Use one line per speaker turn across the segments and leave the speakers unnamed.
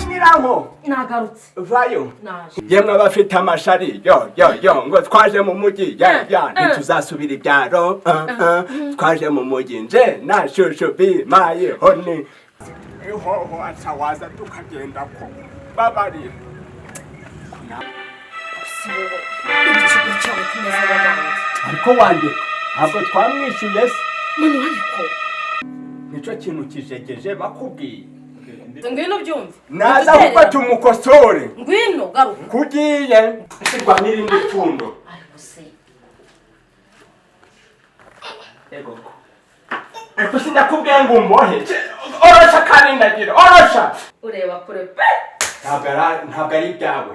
Nyiranko.
Nagarutse.
Vayo.
Naje.
Yemwe abafite amashari, yo yo yo, ngo twaje mu mujyi, ya ya, ntituzasubira ibyaro, twaje mu mujyi nje na shushu bi mayi honi ihoho aca waza tukagenda ko babarira.
Si wowe igicuku cyawe ku meza y'abandi.
Ariko wandika ntabwo twamwishyuye se?
Manu, ariko
Nicyo kintu kijegeje bakubwiye.
Ngwino byumve.
Naza ahubwo tumukosore.
Ngwino garuka.
Kugiye sirwa n'irindi pfundo.
Ariko se?
Ego. Ariko sinakubwiye ngo umbohe. Orosha karindagira, orosha.
Ureba kure pe.
Ntabwo ari ibyawe.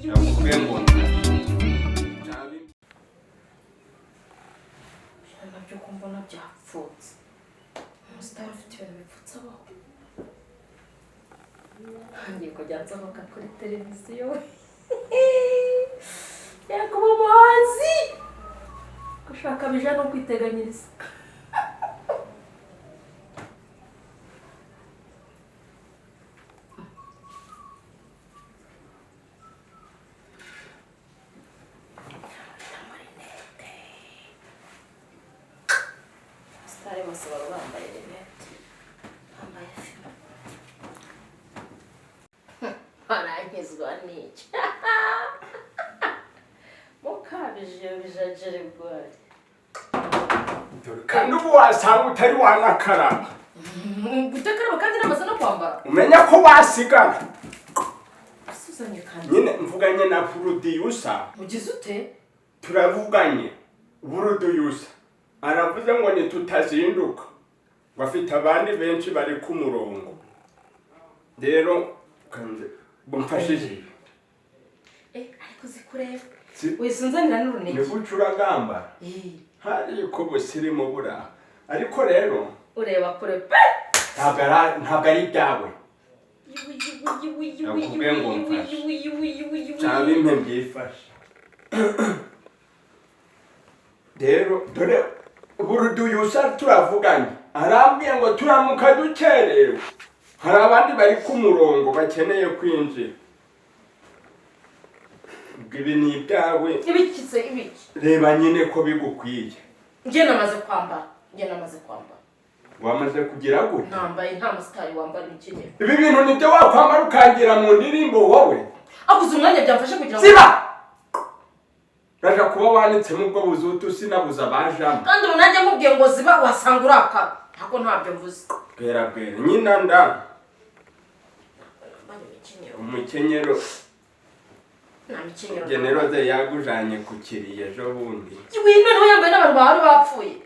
Nakubwiye ngo
Nabyo ko mbona byapfutse, umusitari ufite ibintu bipfutse abaho. Ngiye kujya nsohoka kuri televiziyo, yakuba umuhanzi, gushaka bija no kwiteganyiriza. Amarinete, abasitari bose baba bambaye rinete, bambaye fime. Baranyizwa n'iki mukabije bijajere bwari.
Kandi ubu wasanga utari wanakaraba.
Gutekaraba kandi namaze no kwambara.
Umenya ko wasigara.
Usuzanye kandi.
Nyine mvuganye na producer.
Ugize ute?
Turavuganye, producer aravuze ngo ntitutazinduka, ngo afite abandi benshi bari ku murongo. Rero kanze mumfashije.
Eh, ariko zikureba.
Si
Wisunzanira n'urunigi.
Ni guca uragamba.
Eh,
hariko busirimu bura, ariko rero
Ureba kure pe.
Ntabwo ari ibyawe. Nakubwiye ngo mfashe. Cyaba impe byifashe. Rero dore buruduyusa turavuganye, arambwiye ngo turamuka dukerewe hari abandi bari ku murongo bakeneye kwinjira. Ubwo ibi ni ibyawe.
Ibiki se, ibiki?
Reba nyine ko bigukwiye.
Njye namaze kwambara, njye namaze kwambara.
Wamaze kugira gute?
Nambaye, nta musitari wambara imikenyero.
Ibi bintu nibyo wakwambara ukangira mu ndirimbo wowe?
Akuze umwanya byamfashe kugira ngo
Ziba! Uraja kuba wanditsemo ubwo buzutu, sinabuza abajamo.
Kandi ubu nanjye nkubwiye ngo ziba, wasanga urakara, ntabwo ntabyo mvuze.
Bwera bwera nyina nda.
Wambara imikenyero.
Umukenyero.
Nta mikenyero.
Generoze yagujanye ku kiriyo ejo bundi.
Iwi, noneho yambaye n'abantu bari bapfuye.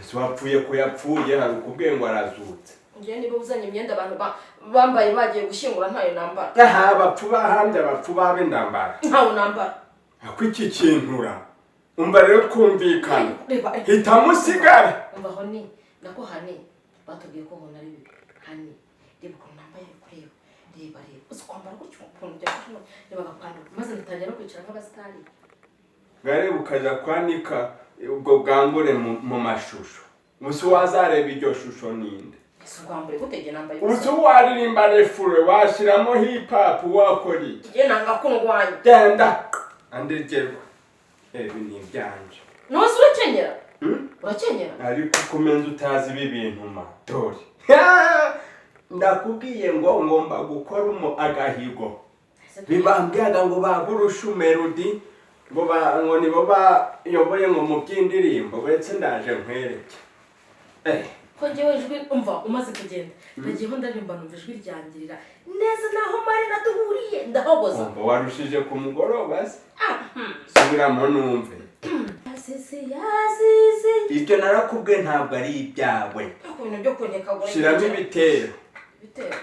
Ese wapfuye ko yapfuye, hari ukubwiye ngo arazutse?
Njyewe niba uzanye imyenda abantu bambaye bagiye gushyingura, ntayo nambara.
Aha abapfu bahambye abapfu babe ndambara.
Ntawe nambara.
Ako iki kintura, umva rero twumvikana.
Reba.
Hitamo usigare.
Umva honi, nako hani batubwiye ko honi ari bibi. Hani, reba ukuntu nambaye, ariko reba, reba, reba, uzi kwambara gutyo ukuntu byafashe? Reba agapantaro, maze natangira no kwicara nk'abasitari.
Gare ukaja kwanika ubwo bwambure mu mashusho, ubusa wazareba iryo shusho ninde?
Ese ubwambure gute? Njye nambaye.
Ubusa waririmba refure, washyiramo hip hop, wakora iki?
Njye nanga ko ndwanya.
Genda andegerwa, ibi ni ibyanje.
Ntuzi, urakenyera.
Hmm?
Urakenyera.
Ariko ukomenza utazi ibi bintu ma, dore ndakubwiye ngo ngomba gukora umu agahigo. Bibambwiraga ngo ba Burushu Melody ngo nibo bayoboye ngo mu by'indirimbo, uretse ndaje nkwereke.
Ko njyewe ijwi, umva, umaze kugenda nagiyeho ndaririmba, numva ijwi ryangirira neza naho Marina duhuriye ndahogoza.
Umva, warushije ku mugoroba se? Subiramo numve.
Yazize, yazize.
Ibyo narakubwiye ntabwo ari ibyawe.
Ku bintu byo kunyekagura.
Shyiramo ibitero.
Ibitero.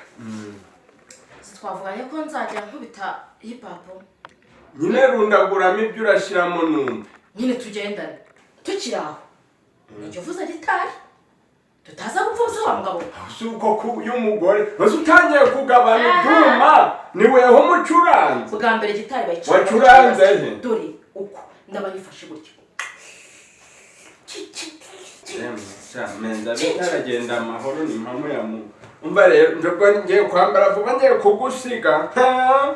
Twavuganye ko nzajya nkubita hip hop.
Nyine rundaguramo ibyo urashyiramo numve.
Nyine tugendane tukiri aho, nijya uvuza gitari tutaza gupfa ubusa wa mugabo we.
Si uko y'umugore maze utangiye kugabana ibyuma, ni weho umucuranzi.
Bwa mbere gitari bayicuranga.
Wacuranze he?
Dore uko ndaba nyifashe gutya.
Banza bitaragenda amahoro, ni impamo ya muntu. Umva rero, njye ngiye kwambara vuba, ngiye kugusiga. Ha?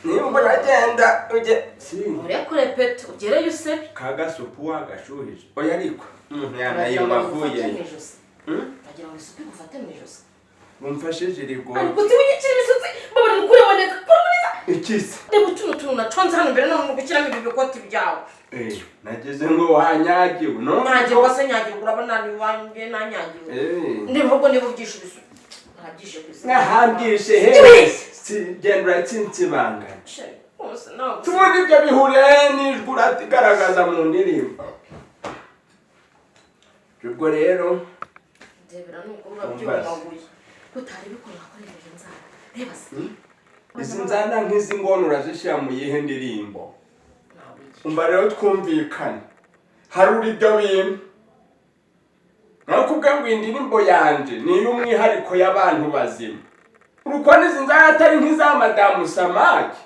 Nimba uragenda ujye si
Urekure peti, ugereyo usebe.
Kagasupu wagashuhije? Oya, ariko umuntu yanayima avuye.
Mu ijosi. Uragira ngo isupu igufate mu ijosi?
Mumfashije irigoye.
Ariko utiwunyikira imisatsi, mbabara, ukuremo neza, kuremo neza.
Ikisi?
Reba utuno tuntu naconze hano imbere, none uri gushyiramo ibi bikoti byawe.
Eh, nageze ngo wanyagiwe no.
Nyagirwa se? Nyagirwa, urabona ni iwanjye nanyagiwe.
Eh.
Ndeba ahubwo niba ubyishe ibisu arabyishe ku isi.
Nahambishe hehe? Genda uratsinsibangana.
Rwose ntabwo.
Tubundi ibyo bihuriye n'ijwi uratigaragaza mu ndirimbo? Ubwo rero
Ndebera nuko urabyumaguye utari bikora wakoresheje inzara, reba se.
Izi nzana nk'izi ngona urazishyira mu yihe ndirimbo?
Ntabwo iki.
Umva rero, twumvikane, harura ibyo bintu. Nakubwiye ngo indirimbo yanje ni iy'umwihariko y'abantu bazima. Uri kubona izi nzara atari nk'iza madamu Samaki?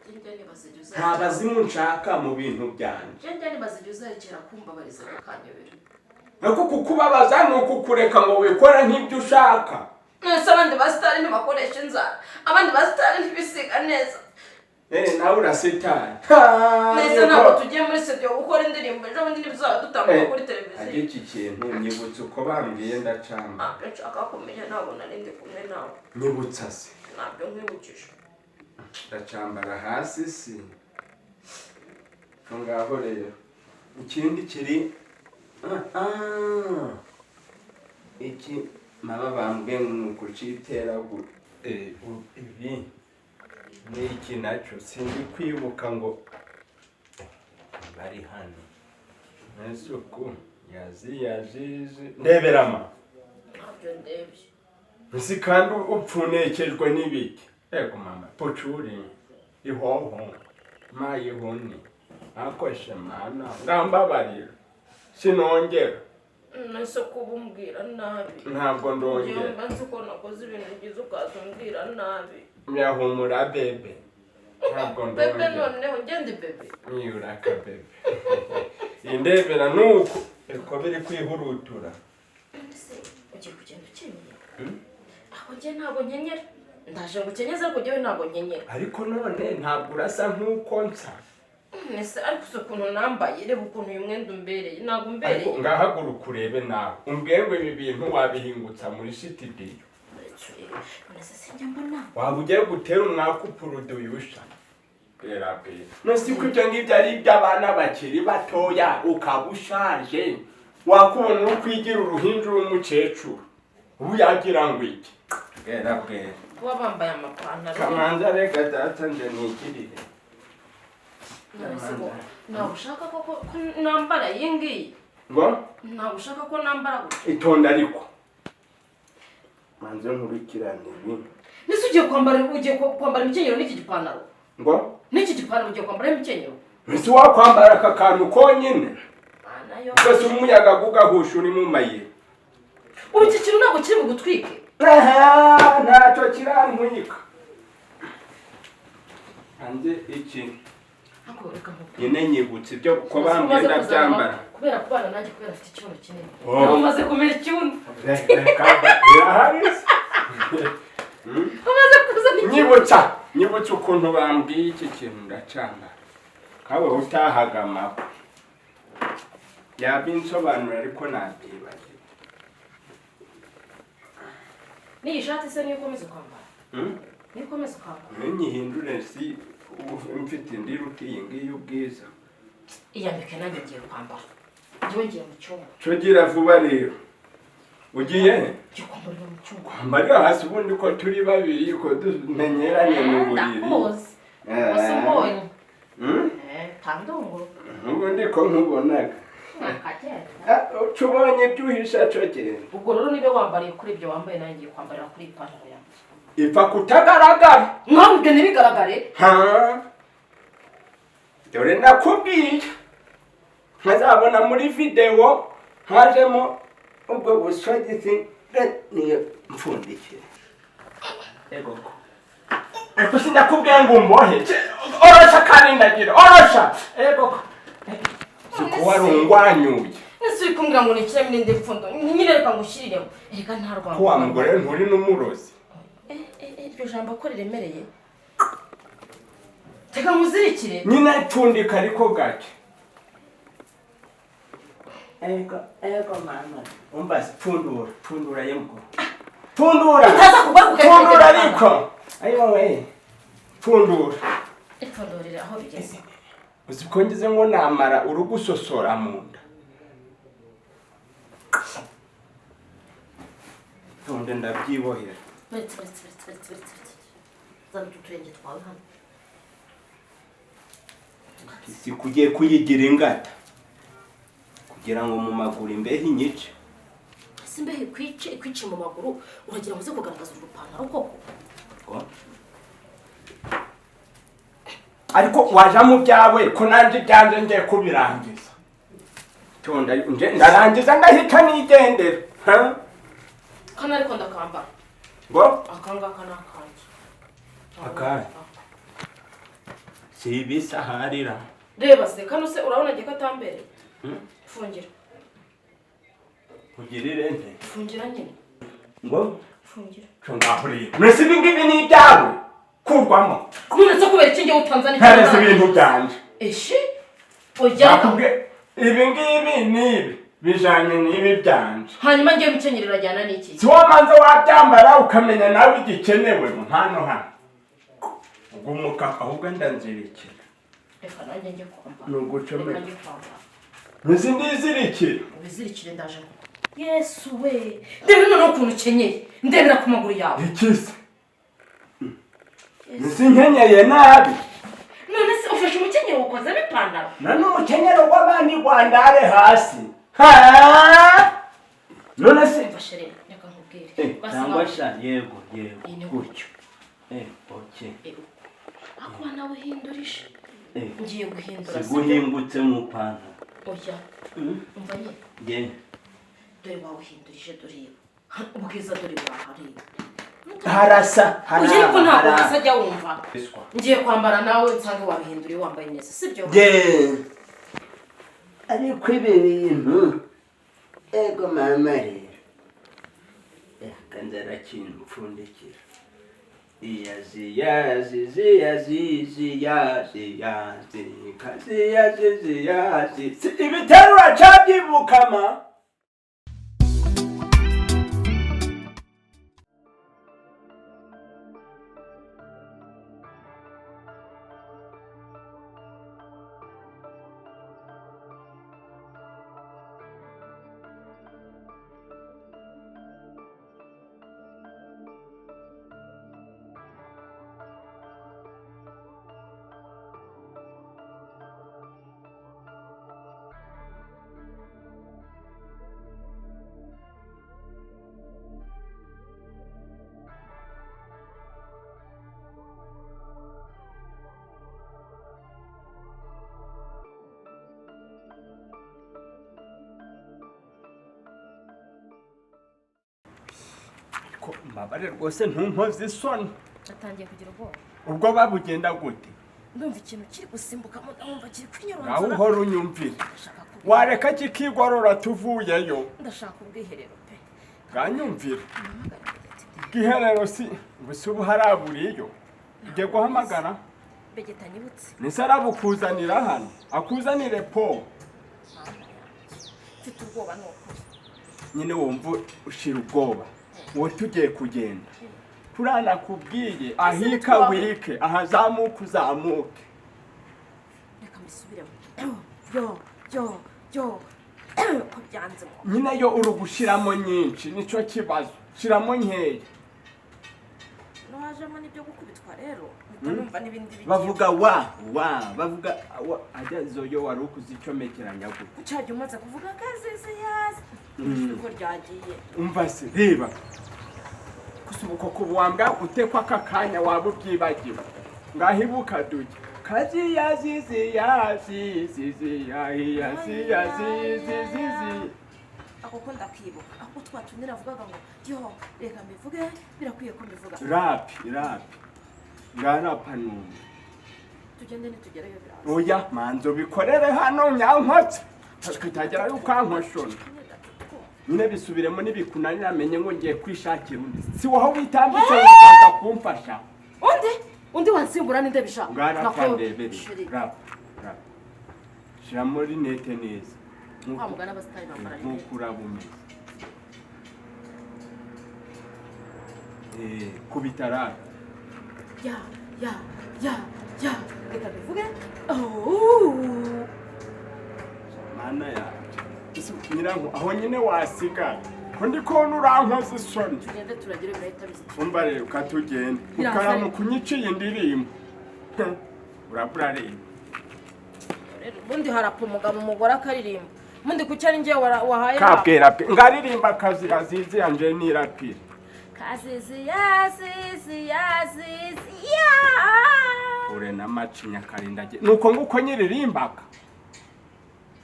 Njya nibaza igihe
Nta
uzahekera.
bazimu nshaka mu bintu byanje.
Njya nibaza igihe uzahekera kumbabariza bikanyobera.
Nako kukubabaza ni ukukureka ngo wikore nk'ibyo ushaka.
None se abandi basitari ntibakoresha inzara? Abandi basitari ntibisiga neza?
Eh, nawe urasitari.
Nese ntabwo tugiye muri studio gukora indirimbo ejo bundi? Ntibizaba dutambuka kuri televiziyo?
Ajya iki kintu nyibutsa uko bambwiye ndacamba.
Ntabyo nshaka kumenya, ntabwo nari ndi kumwe nawe.
Nyibutsa se.
Ntabyo nkwibukije.
Ndacambara hasi si ko ngaho rero ikindi kiri. Ah, iki maba bambwiye ngo ni ukucitera ibi ni iki nacyo sindi kwibuka ngo bari hano isuku yazi yazizi ndeberama.
Ntabyo ndebye.
Nsi kandi upfunekejwe n'ibiki? Ego mama pucuri ihoho mayihoni akoshe mana, ngambabarira sinongera.
Nese kuba umbwira nabi?
Ntabwo ndongera.
Mba nzi ko nakoze ibintu byiza, ukaza umbwira nabi.
Yahumura bébé, ntabwo
Bébé?
ndongera.
Noneho ngende bébé.
Niyuraka bébé, indebera nuko uko biri kwihurutura.
Ese ugiye kugenda ukenyeye? Ntabwo njye, ntabwo nkenyera. Ndaje ngo ukenyeze, ariko njyewe ntabwo nkenyera.
Ariko none ntabwo urasa nk'uko nsa.
Ese ariko uzi ukuntu nambaye? Reba ukuntu uyu mwenda umbereye, ntabwo umbereye.
Ariko ngahaguruka urebe nawe, umbwiye ngo ibi bintu wabihingutsa muri sitidiyo?
Uretse urebe, none se sinjya mbona?
Waba ugiye gutera umwaka upuruduye usha bwera bwera. None ko ibyo ngibyo ari iby'abana bakiri batoya, ukaba ushaje, wakubona uri kwigira uruhinja uri umukecuru, ubu yagira ngo iki? Bwera bwera.
Kuba bambaye amapantaro.
Kamanza, reka data nje nigirire.
None se ngo ntabwo ushaka ko nambara iyi ngiyi?
Ngo?
Ntabwo ushaka ko nambara gutya?
Itonda, ariko manze nkurikirane ibi.
Nese ugiye kwambara, ugiye kwambara imikenyero n'iki gipantaro?
Ngo?
N'iki gipantaro ugiye kwambara imikenyero?
Ese wakwambara aka kantu konyine?
Mana yo!
Twese umuyaga gugahusha uri mu mayira.
Ubu iki kintu ntabwo kiri bugutwike?
Aha, ntacyo kirantwika. Hanze iki?
Ariko reka nkubwire.
Nyine nyibutse ibyo ko bambwiye ndabyambara.
Kubera kubana nanjye, kubera afite ikibuno kinini.
Oh.
Nawe umaze kumera ikibuno.
Reka, birahari se?
Umaze kuzana ikibuno.
Nyibutsa, nyibutsa ukuntu bambwiye iki kintu ndacambara. Kawe utahaga amahwa yabinsobanura, ariko nabyibagiwe.
N'iyi shati se niyo ukomeza kwambara?
Hmm?
Niyo ukomeza kwambara?
Nyihindure si ubu mfite indi iruta iyi ngiyi ubwiza.
Iyambike, nanjye ngiye kwambara. Njyewe ngiye mu cyumba.
Cugira vuba rero, ugiye he?
Ngiye kwambarira mu cyumba.
Kwambarira hasi? Ubundi ko turi babiri, ko tumenyeranye mu buriri.
Ndakuzi gusa umbonye.
Hmm?
Tandunguru.
Ubundi ko nkubonaga.
Akagenda.
Ah, uca ubonye ibyo uhisha, cyo genda.
Ubwo rero niba wambariye kuri ibyo wambaye, nanjye ngiye kwambarira kuri iyi pantaro yanjye.
Ipfa kutagaragara.
Nkawe ibyo ntibigaragare.
Ha, dore nakubwiye nkazabona muri videwo hajemo ubwo busogisi niyo mfundikire. Ego ko, ariko sinakubwiye ngo umbohe. Orosha kandi ndagira orosha. Ego ko, siko wari ungwanyuye.
Ese Se uri kumbwira ngo nikiremo n'indi pfundo nyine? Reka ngushyiriremo, reka, nta rwango.
Ko wa mugore nturi n'umurozi.
Eh, eh, eh, iryo jambo ko riremereye? Reka nkuzirikire.
Nyine pfundika ariko gake. Ego, ego mama, umva se, pfundura, pfundura ye mugore, pfundura.
Utaza kugwa.
Pfundura ariko, ayo we, pfundura.
Ipfundurire aho bigeze.
Uzi ko ngize ngo namara urugusosora mu nda? Ntonde ndabyibohera.
Uretse, uretse, uretse, uretse, uretse, uretse, zana utu turenge twawe hano.
Si kugiye kuyigira ingata kugira ngo mu maguru imbeho inyice?
Ese imbeho ikwice, ikwice mu maguru, uragira ngo uze kugaragaza uru rupantaro koko?
Ngo? Ariko waja mu byawe ko nanjye ibyanjye ngiye kubirangiza. Tonda, nje ndarangiza ndahita nigendera. Ha?
Kano ariko ndakambara.
Ngo?
Aka ngaka ni akanjye.
Akahe? Si ibisaharira?
Reba se kano se, urabona agiye katambereye? Fungira.
Ugirire nte?
Fungira nyine.
Ngo?
Fungira.
Cyo ngahuriye mbese, ibi ngibi ni ibyawe, kurwamo.
None se kubera iki njyewe utanzana?
Ntareze ibintu byanje.
Eshi, oya.
Nakubwiye, ibi ngibi ni ibi bijanye n'ibi byanje.
Hanyuma ngewe imikenyero irajyana n'iki?
Si wamanza wabyambara ukamenya nawe igikenewe mu mpano hano ubwo ahubwo ndanzirikira.
Reka nanjye njye kwambara.
Ni ugucomeka.
Reka njye kwambara.
Ntuzi ndizirikira.
Ubizirikire, ndaje. Yesu we, ndebera noneho ukuntu ukenyeye, ndebera ku maguru yawe.
Ikise nzi nkenyeye nabi?
None se ufashe umukenyero ukozemo ipantaro?
Na n'umukenyero w'abandi rwandare hasi. Ha! None se
Mfashe rero, reka nkubwire. Basi.
Cyangwa sha, yego, yego.
Iyi ni
gutyo, okay.
Ako nawe uhindurije. Ngiye guhindura.
Siguhingutse mu ipantaro.
Oya, umva nyine.
Nge.
Dore wawuhindurije, dore ubwiza, dore burahareba.
Harasa.
Oya, ariko ntabwo
hara.
hasa, jya wumva. Ngiye kwambara nawe nsange wabihinduriye, wambaye neza, sibyo?
Nge, ariko ibi bintu, ego mama, rero reka nzarakintu mpfundikira. Iyazi ziyazi ziyazi yazi kaziyazi ziyazi ibiterura cabyibukama. Ko mbabare rwose, ntunkoze isoni.
Atangiye kugira ubwoba.
Ubwoba bugenda gute?
Ndumva ikintu kiri gusimbukamo, ndumva kiri
Nawe
kwinyoronzora.
Uhora unyumvira.
Ndashaka
Wareka kikigorora tuvuyeyo.
Ndashaka ubwiherero pe.
Bwanyumvira.
Mpamagara Begeti.
Bwiherero si gusa ubu haraburiyo ugiye guhamagara?
Begeta nyibutse.
Nise arabukuzanira hano, akuzanire po.
Mama yanjye, mfite ubwoba ni ukuri.
Nyine wumva ushira ubwoba, wowe tugiye kugenda turanakubwiye ahika wike, ahazamuka uzamuke.
Reka mbisubiremo. Yo, yo, yo, ko byanze ngo.
Nyine yo uri gushiramo nyinshi, nicyo kibazo, shiramo nkeya.
Wajemo n'ibyo gukubitwa rero, mpita numva n'ibindi bigiye.
Bavuga wa wa, bavuga wa agezoyo wari ukuzicomekeranya gute?
Cyagiye umaze kuvuga kazizi yazi ijwi ko ryagiye.
Umva se, reba gusa ubu koko ubu wambwa utekwa aka kanya waba ubyibagiwe. Ngaho ibuka dujya kaziyaziziyaziziyahiyaziyazizizizi.
Ako ko ndakibuka, ako twatumye navugaga ngo yo reka mbivuge, birakwiye ko mbivuga.
Rapi rapi ngarapa numva.
Tugende, nitugerayo biraza.
Oya, manzo bikorere hano nyankotse. Kitagera ukankoshona. Nyine bisubiremo, nibikunanira menye ngo ngiye kwishakira undi. Si wowe witambitse wishaka kumfasha.
Undi wansimbura ninde bisha?
Ngarapfa ndebere. Rap rap, shyiramo rinete neza.
Wa mugani, abasitari bambara rinete.
Nk'uko uraba umeze. Kubita rap.
Ya ya ya ya, reka bivuge. Oh.
Mana yanjye. Ese nyiranko aho nyine wasigara ko ndi kubona urankoza isoni?
Tugende turagire, birahita biza.
Umva rero, ukatugenda.
Birasa.
Ukaramuka unyiciye indirimbo, urabura rero.
Ubundi harapa umugabo, umugore akaririmba. Ubundi kuki ari njye wahaye?
Kabwera pe, ngaririmba akazi azizi yanje nirapira.
Kazizi yazizi yazizi ya.
Ure n'amacinya karindagiye, nuko nguko nyiririmbaga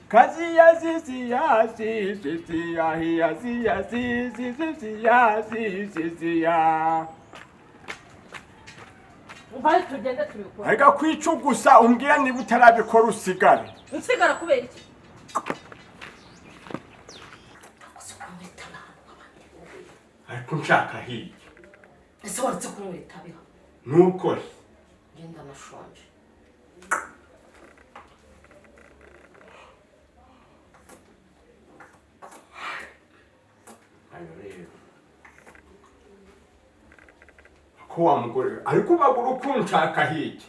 kazi yazizi yazizi yahi yazi yazizi zizi yazizi ya.
Umva, tugende tubikora.
Ariko kwica gusa, umbwira niba utarabikora usigare.
Nsigara kubera iki? Gusa kunywa itabi ahantu nk'abandi.
Ariko nshaka hirya.
Ese waretse kunywa itabi hano?
Nukore.
Ngenda nashonje.
Ayo rero ko wa mugore we, ariko ubagura ukunshaka hirya,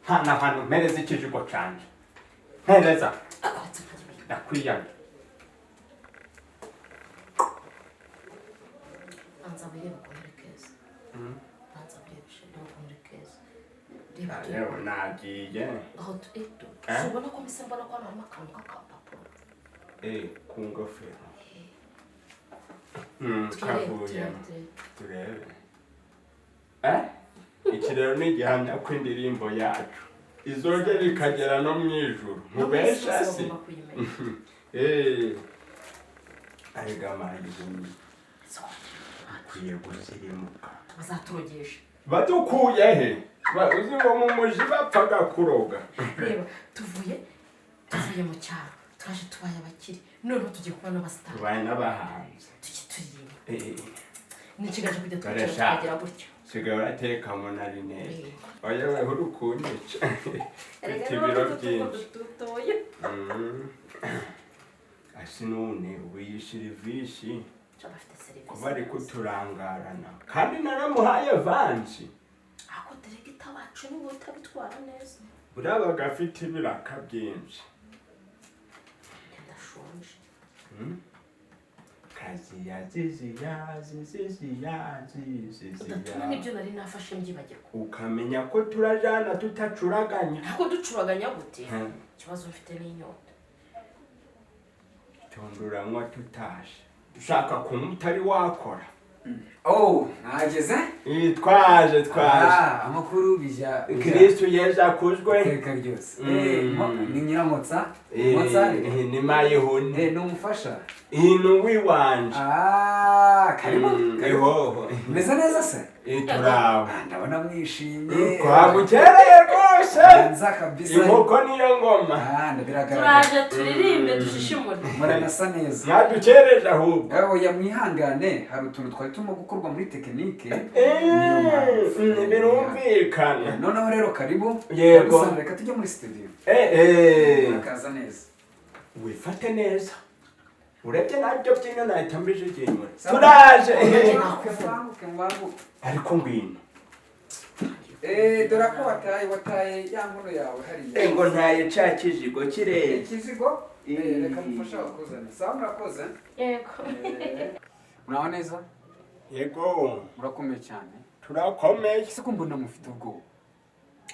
nta na hantu. Mpereza ikijigo canje, mpereza.
Akoretse nkajya.
Ndakwiyamye.
Banza wirebe ukuntu uri keza. Banza wirebe sheri, ukuntu uri keza. Reba.
Yewe, nagiye.
Aho tu eto.
Eh?
Si ubona ko mpise mbona ko hano harimo akantu k'akapapuro?
Ku ngofero.
Turebe.
Kavuyemo.
Turebe.
Turebe. Iki rero ni igihamya ko indirimbo yacu izongera ikagera no mu ijuru.
No ku isi
Mubesha
hose
si
bagomba kuyimenya.
Arega mayihumi.
So,
Ukwiye gusirimuka.
Bazaturogesha.
Badukuye he? Uzi ngo mu muji bapfaga kuroga.
Reba, tuvuye mu cyaro, turaje tubaye abakire, noneho tugiye kuba n'abasitari.
Tubaye n'abahanzi.
Tujye turirimba. N'ikigaje kujya twicara
Dore sha.
tukagira gutya.
Sigaye uratekamo na rinete. Oya, weho uri kunyica, mfite ibiro byinshi.
Dutoye.
Asi none ubu yishyura ivishi
bafite serivisi.
Kuba ari kuturangarana kandi naramuhaye vansi.
Ako directeur wacu niba utabitwara neza.
Urabaga afite ibiraka byinshi.
Ndashonje.
Kazi yazizi yazizizi yazizizi.
Udatuma n'ibyo nari nafashe mbyibagirwa.
Ukamenya ko turajana tutacuraganya.
Ntabwo ducuraganya gute? Ikibazo mfite n'inyota.
Tunduranywa tutashe, ushaka kunywa utari wakora.
Oh, mwageze?
Twaje, twaje.
Ah, amakuru bija.
Kristu Yezu akuzwe.
Iteka ryose. Ni Nyiramotsa? Motsa?
Ni mayihuni.
Ni umufasha?
Iyi ni uwiwanje.
Ah, karibu. Karibu.
Ihoho.
Meze neza se?
Turawe.
Ah, ndabona mwishimye.
Twagukereye rwose.
Nza kabisa.
Inkoko niyo ngoma.
Ah, biragaragara.
Turaje turirimbe dushishimure.
Muranasa neza.
Mwadukereje ahubwo.
Oya, mwihangane, hari utuntu twari turimo gukorwa muri tekinike. Niyo mpamvu.
Birumvikana.
Noneho rero karibu.
Yego.
Kabisa, reka tujye muri studio. Murakaza neza.
Wifate neza, urebye nabyo by'inka nahita mbijuginyura. Turaje.
Mubanguke, mubanguke, mubanguke.
Ariko ngwino.
Dore ko wataye ya nkono yawe hariya.
Ngo ntaye ca kijigo kirenze.
Ikizigo? Reka mufashe abakuzana. Sawa, murakoze.
Yego.
Muraho neza?
Yego.
Murakomeye cyane.
Turakomeye.
Ese ko mbona mufite ubwoba?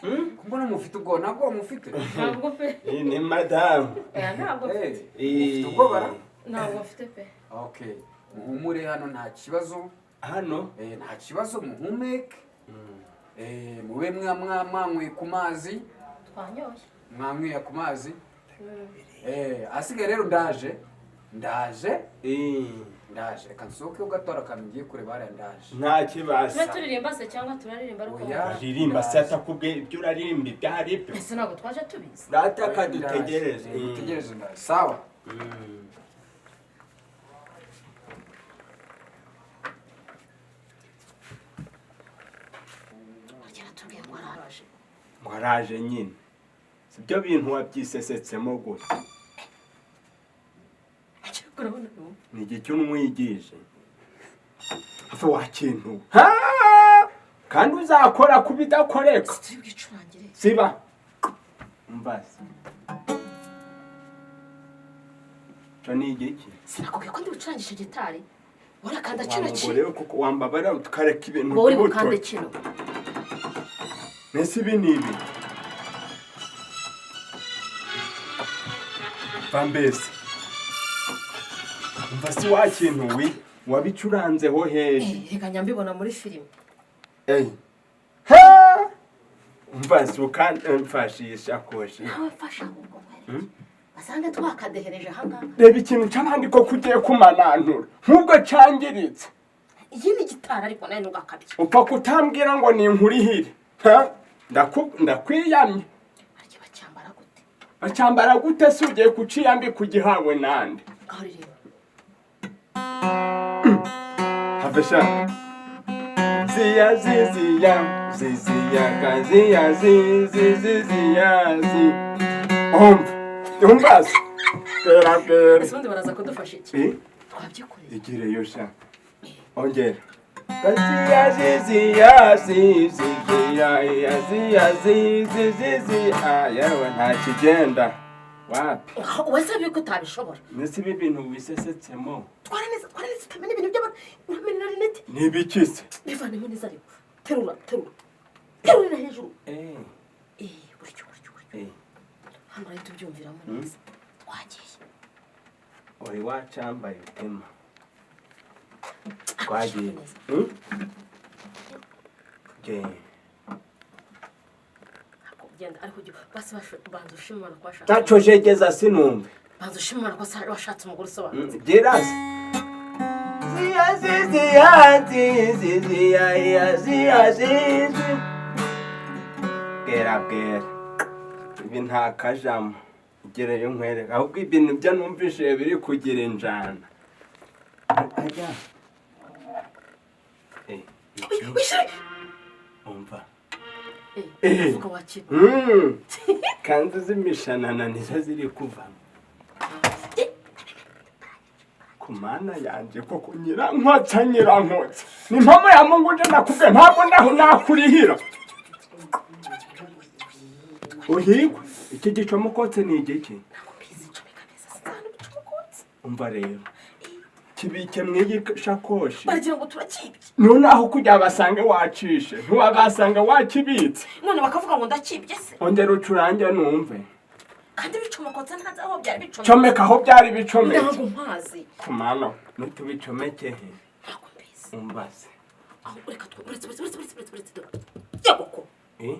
Ko mbona mufite ubwoba, ntabwo mufite?
Ntabwo pe.
Iyi ni madamu.
Oya, ntabwo mfite.
Mufite ubwoba ra?
Ntabwo mfite pe.
Okay. Muhumure, hano nta kibazo.
Hano.
Nta kibazo, muhumeke. Mube mwanyweye ku mazi.
Twanyoye.
Mwanyweye ku mazi. Asigaye rero ndaje. Ndaje.
Eh,
Ndaje, reka nsohoke ugatora akantu ngiye kureba hariya, ndaje.
Nta kibazo.
Tube turirimba se cyangwa turaririmba ariko?
Oya.
Uririmba se atakubwiye ibyo uraririmba ibyo ari byo?
Ese ntabwo twaje tubizi?
Data kadutegereze.
Ndaje. Dutegereze, ndaje, sawa.
Harya aratubwiye ngo araje.
Ngo araje nyine, sibyo bintu wabyisesetsemo gutya?
Urabona ubu?
Ni igiki unwigije hafi wa kintu? Ha! Kandi uzakora ku bidakoreka.
Turi bwicurangire.
Siba mbaze, cyo ni igiki?
Sinakubwiye ko ndi bucurangishe gitari? Warakanda kino
Wa
ki
mugore we, kuko wambabara tukareka ibintu
Wowe uri bukande
by'ubutoki.
kino.
Mbese ibi ni ibi va mbese, umva si wa kintu wi wabicuranzeho hehe?
Eh, reka nyambibona muri filime.
Ey. Ha! Umva si ukamfashe iyi shakoshi.
Nawe mfasha ahubwo nkwereke basange twakadehereje ahangaha.
Reba ikintu cy'abandi koko ugiye kumanantura nk'ubwo cyangiritse.
Iyi ni gitari ariko nawe ntugakabye.
Upfa kutambwira ngo ni inkurihire. Ha? Ndakwiyamye.
Harya bacyambara gute?
Bacyambara gute se? Ugiye kuciyambika ugihawe nande?
Aho rireba.
Have sha. Ziya ziziya ziziya kaziya zizi ziziya zi. Umva. Umva se. Bwera bwera.
Ese ubundi baraza kudufasha iki?
Eh?
Twabyikoreye.
Igireyo sha. Ongera. Kaziya ziziya ziziya ya ziya zizi zizi ah yewe, nta kigenda. Wapi?
Wese yuko utabishobora.
Nese ibi bintu wisesetsemo?
Twara neza, twara neza, utamena ibintu by'abantu. Uramenera rinete.
Ni ibiki se?
Bivanemo neza ariko. Terura, terura, terurira hejuru.
Eh.
Eh, gutyo gutyo gutyo.
Eh.
Hano urahita ubyumviramo neza. Twagiye.
Uri wacambaye utema. Twagiye.
Neza.
Hmm? Genda.
Ntabwo ugenda ariko ujya basi banza ushima Imana ko washatse.
Taco jegeza sinumve.
Banza ushima Imana ko washatse umugore usobanutse.
Gerasi. Ziya ziziya zizi ziya ya ziya zizi. Bwera bwera. Ibi nta kajamo. Gereyo nkwereka. Ahubwo ibintu byo numvise biri kugira injana. Ajya. Eh, iki?
Wishyure.
Umva.
Eh,
Eh.
uvuga wakira.
Kanzu z'imishanana nizo ziri kuvamo. Ku Mana yanjye koko, nyirankotsa, nyirankotsa, ni mpamo ya Mungu, nje nakubwiye ntabwo ndaho nakurihira uhigwe. Iki gicomokotse ni igiki?
Ntabwo mbizi, ncomeka neza, sinzi ahantu bicomokotse.
Umva rero, kibike mw'iyi shakoshi.
Baragira ngo turakibye.
None aho kugira basange wacishe, ntiwabasanga wakibitse.
None bakavuga ngo ndakibye se.
Ongera ucurange numve.
Kandi bicomokotse, ntazi aho byari bicometse.
Comeka aho byari bicometse.
Ntabwo mpazi.
Ku Mana, nutubicomeke he?
Ntabwo mbizi.
Umbaze.
Aho reka uretse, uretse, uretse, uretse, uretse, uretse, dore yego ko.
Eh?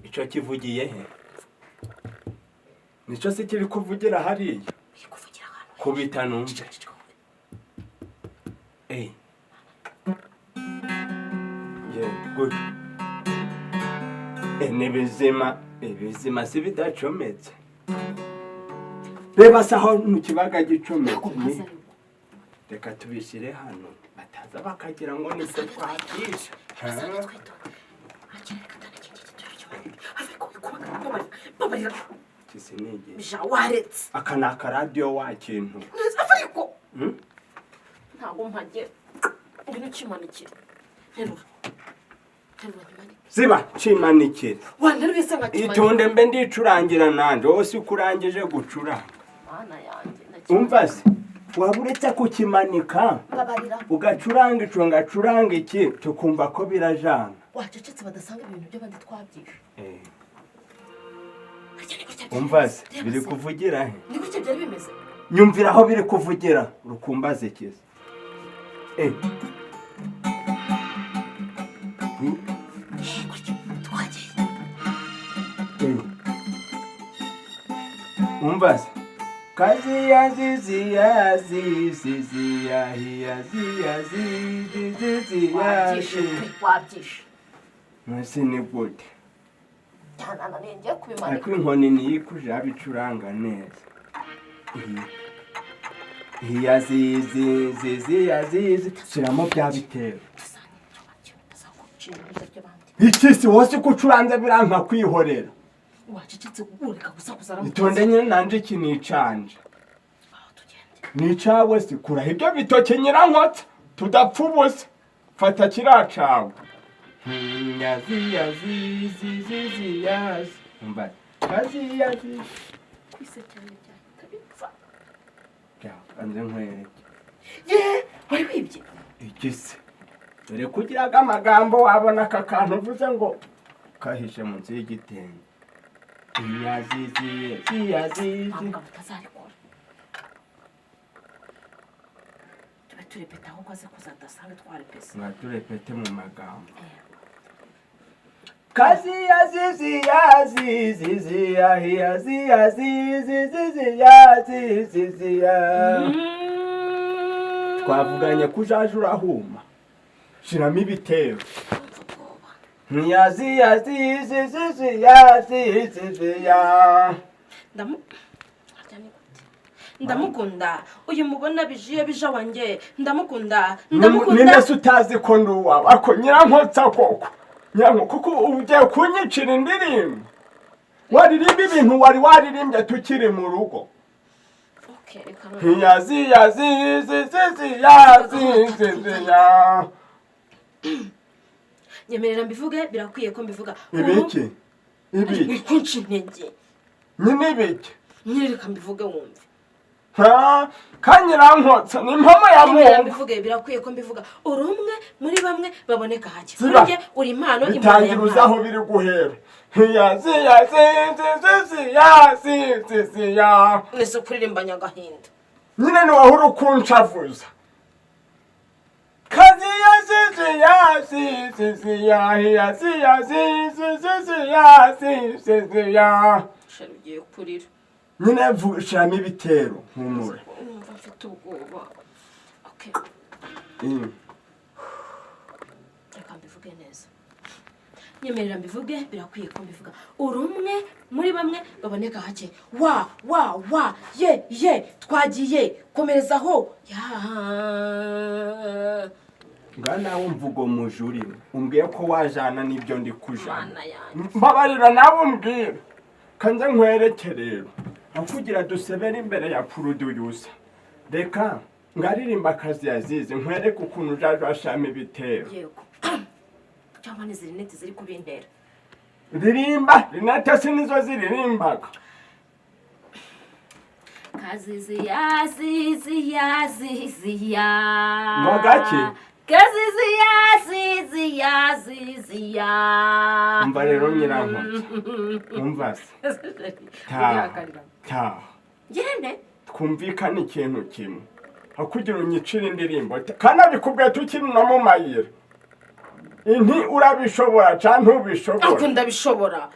Ico kivugiye he? Nico se kiri kuvugira hariya?
Iri kuvugira ahantu.
Kubita numve.
Cicika, cicika.
Eh. Yeah, good. Eh, ni bizima, ibizima si bidacometse. Reba se aho mu kibaga gicometse.
Ntabwo mpazi ariko.
Reka tubishyire hano bataza bakagira ngo nitwe twabyishe.
Basange twitonda. Akira, reka tane iki ngiki tukimanike. Ariko wikubaga, babarira, babarira.
Kisi ni igihe.
Ja waretse.
Aka ni akaradiyo wa kintu.
Neza ariko.
Hmm?
Ntabwo mpagera. Ngwino ukimanikire. Nterura. Nterura nyimanike.
Ziba cimanikire.
Wanteruye se nkakimanika?
Itonde mbe ndicurangira nanje, wowe si kurangije gucuranga.
Mana yanjye, ndakimanika.
Umva se, waba uretse kukimanika
Babarira.
ugacuranga ico ngacuranga iki, tukumva ko birajana.
Wacecetse badasanga ibintu by'abandi twabyishe.
Eh,
Harya ni gutya byari
umva se,
bimeze. Reba
biri
se.
kuvugira he?
Ni gutya byari bimeze.
Nyumvira aho biri kuvugira, rukumbaze kiza. Eh. Hmm?
Eh, gutya twagiye.
Eh. Umva se. Kaziya ziziya ziziya hiya ziya ziziya.
Wabyishe pe, wabyishe.
Mwese ni gute?
Cyanananiye, ngiye kubimanika.
Ariko inkoni niyo ikuja bicuranga neza. Hiya zizi ziziya zizi, shyiramo bya bitero. Iki si wose uko ucuranze biranka kwihorera.
Wacecetse, ureka gusakuza.
Itonde nyine, nanje iki nicanje.
Aho tugende.
Nicawe si kuraho ibyo bitoke, nyirankotsa, tudapfa ubusa. Fata kiriya cawe. Yazi yazi zizi ziyazi, umva kazi yazi.
Kwisekera byahita bipfa.
Kanze nkwereke.
Ye, wari wibye.
Iki se, dore kugiraga amagambo, wabona aka kantu uvuze ngo kahishe munsi y'igitenge. Iyaziziye ziyazizi.
Ntabwo mutazarikora, tube turepeta, ahubwo aze kuzadasanga twarepese.
Mwaturepete mu magambo. Kazi yazizi yazizizi yahiyazi yazizizizi yazizizi ya. Twavuganye ko ujaje urahuma, shiramo ibitero. Ntiyazi yazizizizi yazizizi ya.
Ndamu harya ni gute? Ndamukunda uyu mubona bijiye bija wanjye, ndamukunda, ndamukunda.
Ninde se utazi ko ndi uwawe? Ako nyirankotsa koko, nyiranko kuko ugiye kunyicira indirimbo. Waririmba ibintu wari waririmbye tukiri mu rugo.
Okay, reka noneho.
Ntiyazi yazizizizi yazizizi ya.
Nyemerera mbivuge, birakwiye ko mbivuga.
Ibiki ibiki?
Wikunca intege.
Nyine ibiki?
Nyine reka mbivuge wumve.
Ha kanyirankotsa, ni impamo ya
Nyemerera
Mungu.
mbivuge, birakwiye ko mbivuga. Uri umwe muri bamwe baboneka hake.
Ziba.
Kuri njye uri impano Imana
Bitangira uzi aho
yampaye.
biri guhera. Ntiyazi yazizizizi yazizizi ya.
Nese kuririmbanya agahinda.
Nyine niwahora ukuncavuza. Kazi yazizi yazizizi ya yazi yazizizizi yazizizi ya.
Shari, ugiye kurira.
Nyine shiramo ibitero, humura.
Numva mfite ubwoba. Okay. Reka mbivuge neza. Nyemerera mbivuge, birakwiye ko mbivuga. Uri umwe muri bamwe baboneka hake. Wa wa wa, ye ye, twagiye, komerezaho ya.
Nga nawe mvugo mujuri, umbwiye ko wajana n'ibyo ndi kujana.
Mana yanjye.
Mbabarira, nawe umbwire. Kanze nkwereke rero, aho kugira dusebere imbere ya producer, reka ngaririmba akazi yazize, nkwereke ukuntu ujaje washama ibitero.
Yego, cyangwa n'izi rinete ziri kubintera.
Ririmba, rinete si nizo ziririmbaga.
Kazizi yazizi yazizi ya.
Ngo gake?
Kazizi yazizi yazizi ya.
Umva rero nyirankotsa, umva se, taha, taha.
Ngende.
Twumvikane ikintu kimwe, aho kugira unyicire indirimbo, kandi abikubwiye tukiri no mu mayira, inti urabishobora canke ntubishobora?
Ariko ndabishobora.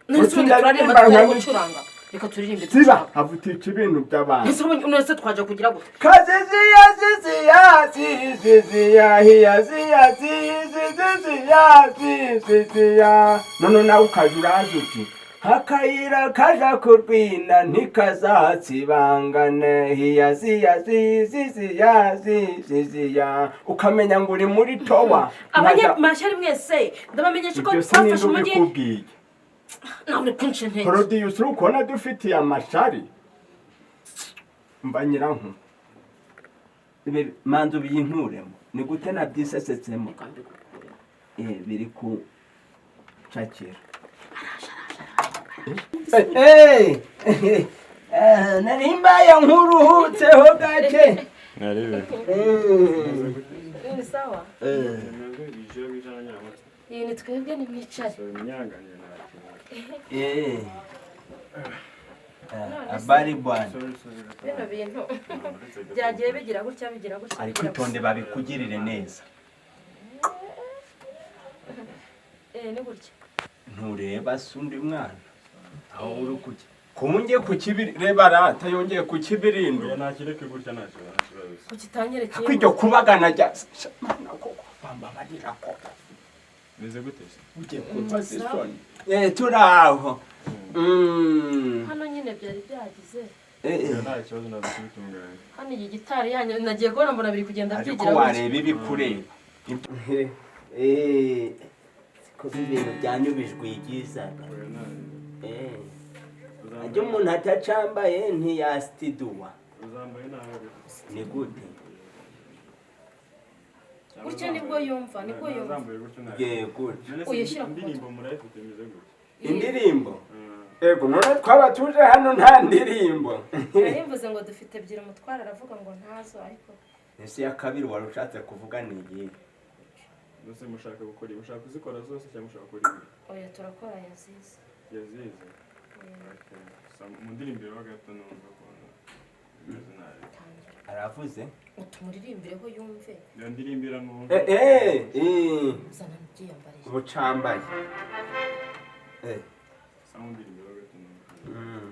None se
Uti
ubundi turaririmba
ndaririmba
tutari gucuranga? Reka turirimbe
Ziba.
ducuranga.
Havutica ibintu by'abantu.
Ese ubundi none se twaje kugira gute?
Kaziziya ziziya ziziziya hiya ziya ziziziziya ziziziya. None nawe ukaja uraza uti akayira kaja kurwina ntikazatsibangane hiya ziya ziziziya ziziziya, ukamenya ngo uri muri towa.
Abanyamashyari mwese, ndabamenyesha ko
Ibyo se ninde
twafashe umujyi.
ubikubwiye?
Nawe kunca intege.
Producer, uri kubona dufitiye amashari. Mba nyiranku, ibi manza ubiyinkuremo. Ni gute nabyisesetsemo?
Reka mbigukure.
Biri ku cakira. Nari mbaye nkuruhutseho gake.
Narebe.
Ni sawa. Iyi ni twebwe, nimwicare.
Habari bwana.
Bino bintu byagiye bigira gutya, bigira gutya.
Ariko
bigira
itonde, babikugirire neza.
gutya. Ni gutya.
Ntureba se undi mwana aho uri kujya? Kunge ku kibiri, reba rata, yongeye ku kibirindo.
Oya, ntakireke gutya, nta kibazo, nta kibazo.
Kukitanyerekeye.
Ko iryo kubagana rya Mana koko, bambabarira koko.
Meze gute se?
Ugiye kumbaza isoni. Turi aho.
Hano nyine byari byagize.
Oya, nta kibazo, ndaza kubitunganya.
Hano iyi gitari yanyu nagiye kubona mbona biri kugenda
Ariko
byigira gutya.
wareba ibikureba, siko ibintu byanyubijwigizaga.
Oya, nta
Ajya umuntu atacambaye ntiyasitiduwa.
Uzambaye nabi ariko.
Ni gute?
Gutya nibwo yumva, nibwo yumva.
Uzambaye gutyo nta.
Yego.
None se
Oya, shyira ku
indirimbo murayifite imeze gutya?
Indirimbo? Ego, none twaba tuje hano nta ndirimbo?
Nari mvuze ngo dufite ebyiri, umutware aravuga ngo ntazo, ariko
Ese iya kabiri wari ushatse kuvuga ni iyihe?
None se mushaka gukora, mushaka kuzikora zose cyangwa mushaka gukora imwe?
Oya, turakora yazize.
Yazize. Okay. Mu ndirimbo rero gato numva ukuntu bimeze nabi.
Tangira.
Aravuze.
Utumurimbireho yumve.
Iyo ndirimbira numva.
Uzana byiyambariye.
Ubucambaye.
Sa mu ndirimbo rero gato numva.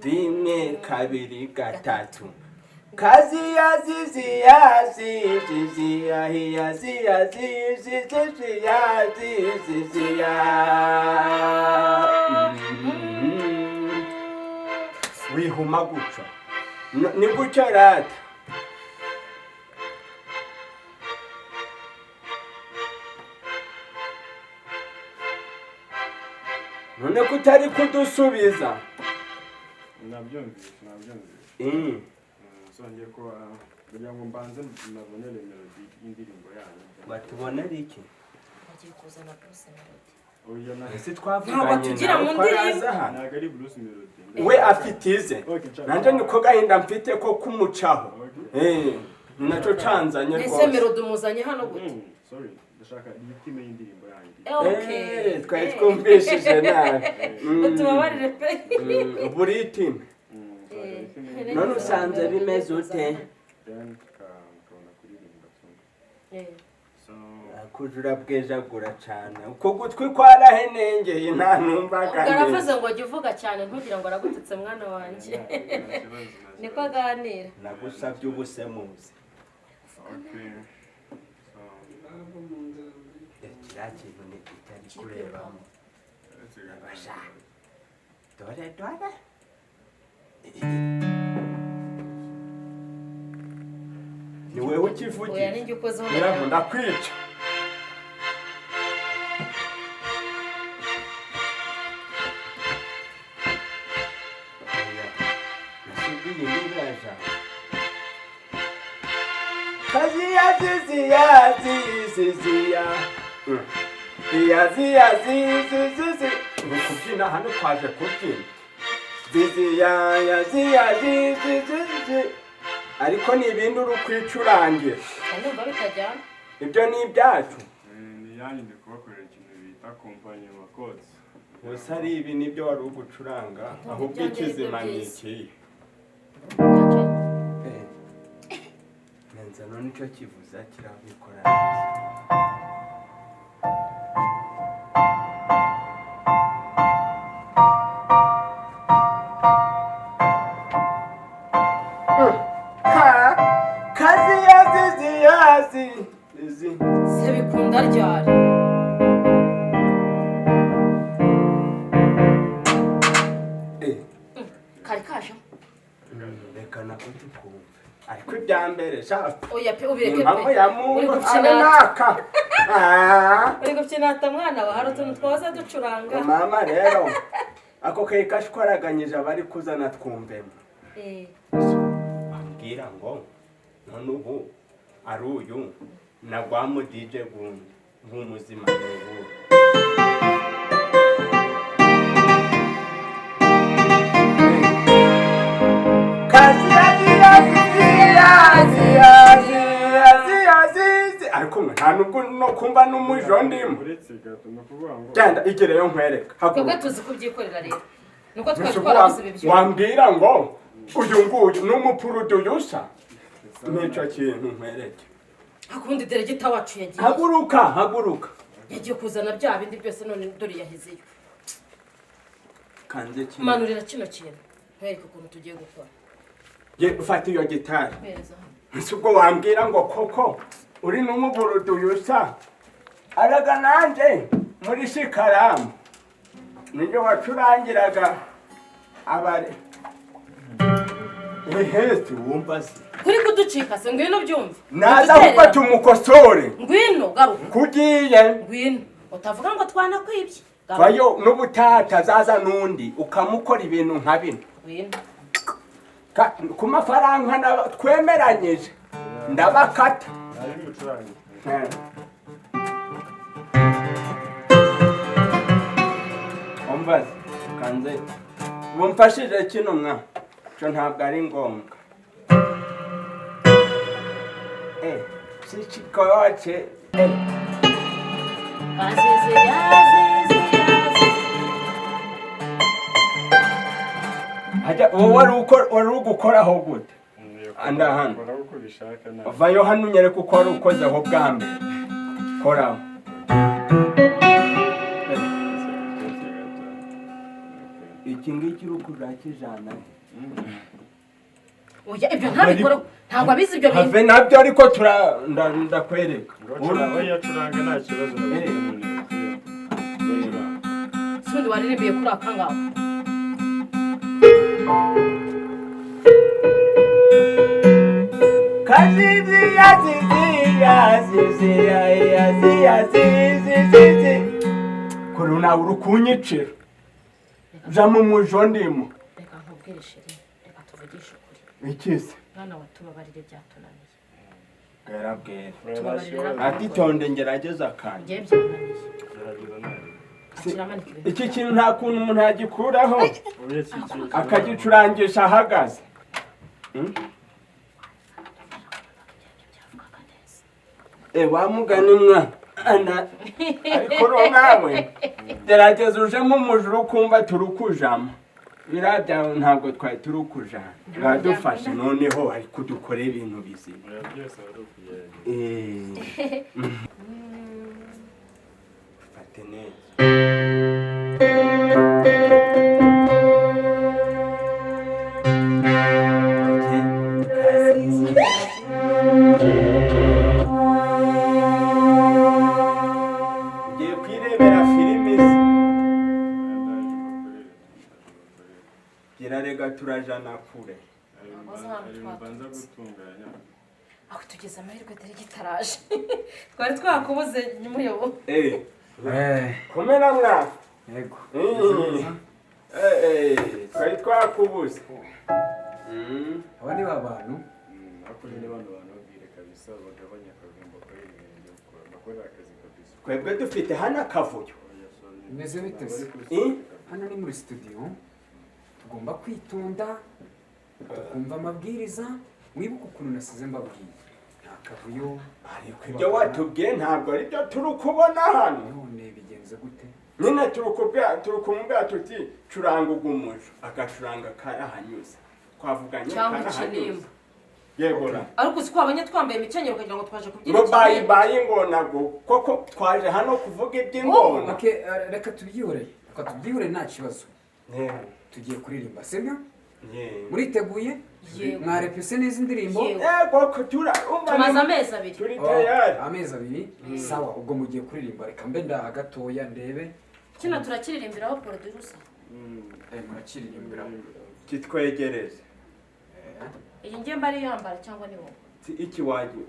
Rimwe, kabiri, gatatu. Kazi yazizi yazizi yazi yazizi yazizi ya. Wihuma guca. Ni gutyo rata. None ko utari kudusubiza?
Nabyumvise, nabyumvise. So ngiye kuba kugira ngo mbanze nabonere melody y'indirimbo yanyu.
Batubonera iki?
Bagiye kuzana Bruce Melody.
Oya, na
Ese
Ntabwo
twavuganye
tugira
nawe
mu
ko
ndirimbo.
araza hano?
Ntabwo ari Bruce Melody.
We afite ize.
Okay, nshaka-
Nanjye niko gahinda mfite ko kumucaho.
Okay.
Ni nacyo canzanye
Ese
rwose.
Melody umuzanye hano gute?
Sorry, ndashaka rythme y'indirimbo yanyu.
Okay.
Twari twumvishije nabi.
Utubabarire pe.
Buri time.
Nshaka rythme y'indirimbo.
None usanze bimeze ute?
Then tukabona kuririmba tu. So
Kujura bwejagura cane, uko gutwi kwarahenengeye, nta numvaga
Ubwo aravuze
neza.
ngo jya uvuga cyane, ntugire ngo aragututse mwana wanjye.
Nta kibazo, nta
Niko
kibazo.
aganira.
Nagusabye ubusemuzi.
Okay. So
Kiriya kintu ni kitari kurebamo.
let's see.
Abasha. Dore, dore. Ni wewe
Oya,
ukivugira.
ninjye ukozeho.
Nyiraho ndakwica. Oya, nasubwiye n'ibiraja. Kaziya ziziya ziziya. Iya ziya zizizi. Ni kubyina hano, twaje kubyina. Ziziya ya ziya zizizi. Ariko ni ibindi uri kwicurangira.
Ndumva bitajyana.
Ibyo ni ibyacu.
Ni yanyu, ndi kubakorera ikintu bita accompagnement chords.
Gusa ari ibi nibyo wari ugucuranga, ahubwo
Ibyanjye nibyo
ikizima ni
byiza.
ikihe? Nenza none icyo kivuza kirabikora neza. Ha! Kazi yazizi yazi izi.
Se bikunda ryari? Kari kajemo.
Reka nako tukumve, ariko ibya mbere sha.
Oya pe, ubireke pe.
Impamvu ya
Uri
Mungu abe
gupyinata.
naka. Ah.
Uri gupyinata mwana wa, hari utuntu twaza ducuranga.
Mama rero, ako kayi kashwaraganyije abari kuzana twumvemo. Wambwira ngo none ubu ari uyu na gwa mu DJ gundi nk'umuzima ni ubu. Kazi yazi yazi yazi yazi yazi, ariko mwe nta nubwo no kumva n'umujo ndimo.
Uretse gato, ni ukuvuga ngo
Genda igereyo nkwereka.
Twebwe
Haguruka.
tuzi kubyikorera rero, nuko twari
Mbese
twarabuze ibi byuma.
wambwira ngo uyu nguyu ni umupurudusa n'icyo kintu nkwereke.
Hakundi deregita wacu yagiye.
Haguruka, haguruka.
Yagiye kuzana bya bindi byose, none dore yahezeyo.
Kanze kino.
Manurira kino kintu nkwereke ukuntu tugiye gukora.
Ye, ufata iyo gitari.
Mpereza hano.
Si ubwo wambwira ngo koko uri n'umuburudu usa araga nanjye muri shikaramu nibyo wacurangiraga abari ehesi wumva se.
Kuri kuducika se, ngwino byumve.
Naza ahubwo tumukosore.
Ngwino garuka.
Kugiye.
Ngwino utavuga ngo twanakwibye. Garuka.
Vayo n'ubutaha azaza n'undi ukamukora ibintu nka bino.
Ngwino.
Ku mafaranga twemeranyije ndabakata.
Nari mucurange.
Umbaze kanze bumfashije kino mwa cyo ntabwo ari ngombwa. Sikikoce.
Azizi yazizi yazizi.
Hajya wowe wari ugukoraho gute? Anda hano.
Kora uko ubishaka nta.
Vayo hano unyereke uko wari ukozeho bwa mbere. Koraho. Iki ngiki uri kurakijana.
Oya, ibyo ntabikora, ntabwo abizi ibyo bintu.
Have nabyo ariko ndakwereka.
Oya, curanga nta kibazo.
Sundi waririmbiye kuri aka ngaka.
Kazizi yazizi yazizi yazizi yazizi. Kuri nawe uri kunyicira. Ja mu mujo ndimo.
Reka nkubwire chéri, reka tuvugishe ukuri.
Ikise.
Mwana wa, tubabarire, byatunaniye.
Bwera bwera.
Tubabarire.
Ati tonde ngerageza akanjye.
Ngiye byananiye.
Gerageza nawe.
Akira amanika ibintu.
Iki kintu nta kuntu umuntu yagikuraho
Oya, iki
akagicurangisha ahagaze.
Byavugaga neza.
Wa mugani mwa ana ariko ro nawe gerageza ujemo umujura ukumva turukujamo. Biriya byawe ntabwo twari turukujana. Biradufashe noneho ariko dukore ibintu bizima.
Oya, byose ari ukugerageza.
Fate neza. Ugiye kwirebera filimi se.
Ndaje bakorere.
Gira rega turajana kure.
Hari mbanza gutunganya.
Aho tugeze amahirwe dore gitaraje. Twari twakubuze nyumuyobo.
Komera mwa.
Yego.
Twari twakubuze.
Aba ni ba bantu.
Ariko nyine bano bantu babwire kabisa bagabanya akavuyo bakora ibintu byo gukora bakorera akazi kabisa.
Twebwe dufite hano akavuyo.
Bimeze bite se? Hano ni muri studio, tugomba kwitonda tukumva amabwiriza. Mwibuke ukuntu nasize mbabwiye, nta kavuyo.
Ariko ibyo watubwiye ntabwo ari byo turi kubona hano.
None bigenze gute?
Nyine turi kumubwira tuti curanga ugumujo, agacuranga karahanyuze. Twavuganye
Cyangwa
karahanyuze.
ikinimba.
Yego ra.
Ariko uzi ko wabonye twambaye imikenyero ukagira ngo twaje kubyina
Ngo bayi
ikinimba.
bayi ngona go koko twaje hano kuvuga iby'ingona.
Okay, reka tubyihorere, reka tubyihorere nta kibazo. Tugiye kuririmba, sibyo? Muriteguye?
Yego.
Mwarepese neza indirimbo?
Yego.
Yego, tura umva
Tumaze amezi abiri.
turi
Oh,
tayari.
amezi abiri. Sawa, ubwo mugiye kuririmba, reka mbe ndaha gatoya ndebe.
Kino turakiririmbiraho producer.
Murakiririmbira.
Kitwegereze.
Iyi ngiye mba ari yambara cyangwa ni wowe?
Iki wagiye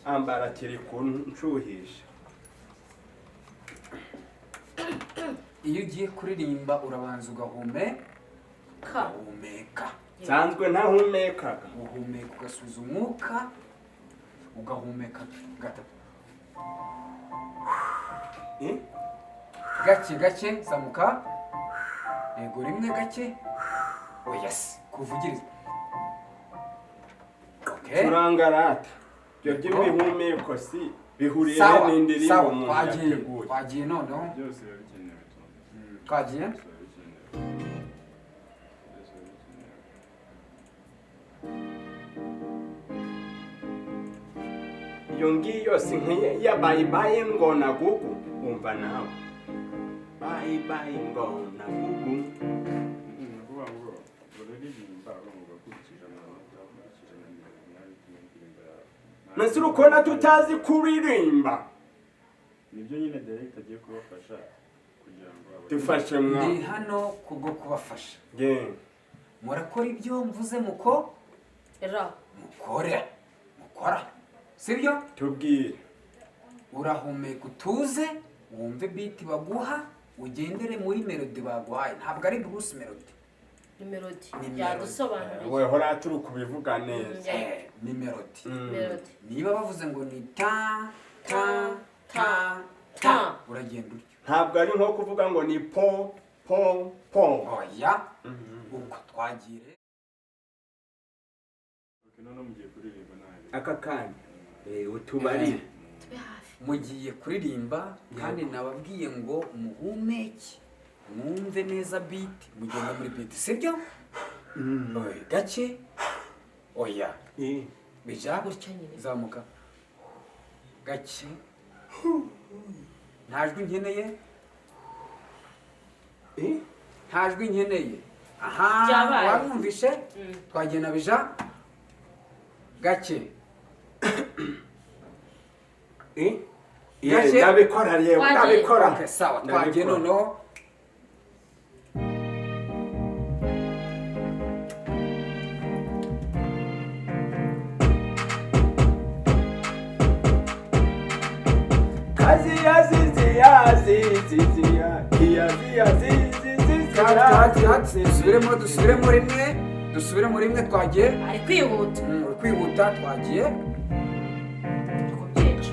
ambara kiri kunshuhisha.
Iyo ugiye kuririmba urabanza ugahumeka.
Ka.
Ugahumeka.
Nsanzwe ntahumekaga.
Uhumeka ugasubiza umwuka, ugahumeka gatatu. Gake gake zamuka. Yego, rimwe gake. Oya se, kuvugiriza. Okay.
Turangarata. Ibyo by'imihumeko si bihuriye
Sawa,
n'indirimbo
sawa,
umuntu
twagiye.
yateguye.
Twagiye noneho.
Byose biba bikenewe.
Twagiye.
Byose biba bikenewe. Byose biba bikenewe.
Iyo ngiyo si nk'iya bayi bayi ngona gugu, umva nawe. Bayi bayi ngona gugu. Nese uri kubona tutazi kuririmba?
Nibyo nyine director agiye kubafasha kugira ngo
Dufashe mwa.
Ndi hano kubwo kubafasha.
Yeah.
Murakora ibyo mvuze, muko
Ra.
mukore, mukora, sibyo?
Tubwire.
Urahumeka, utuze, wumve beat baguha, ugendere muri melody baguhaye. Ntabwo ari Bruce Melody.
Ni melody.
Ni melody.
Yadusobanuriye.
We hora turi kubivuga neza.
Ni melody.
Melody.
Niba bavuze ngo ni ta ta ta ta,
Ta.
uragenda utyo.
Ntabwo ari nko kuvuga ngo ni po po po.
Oya, ubwo twagire.
Okay, noneho mugiye kuririmba nabi.
Aka kanya utubarire.
Tube hafi.
Mugiye kuririmba, kandi nababwiye ngo muhumeke, mwumve neza beat, mugenda muri beat, sibyo? Oya, gake, oya. Bija.
Gutya nyine.
Zamuka gake, nta jwi nkeneye. Nta jwi nkeneye aha.
Byabaye.
Wamwumvishe? Twagenda, bija, gake.
Ye,
Gake.
ndabikora yewe.
Twagiye.
Ndabikora.
Okay, sawa, twagiye.
Ndabikora.
Noneho
Kazi ya zizi ya zizi ya ya ya zizi zizi.
Cut, cut, cut. Dusubiremo, dusubiremo rimwe, dusubiremo rimwe, twagiye.
Ari kwihuta.
Uri kwihuta, twagiye.
Turi kubyica.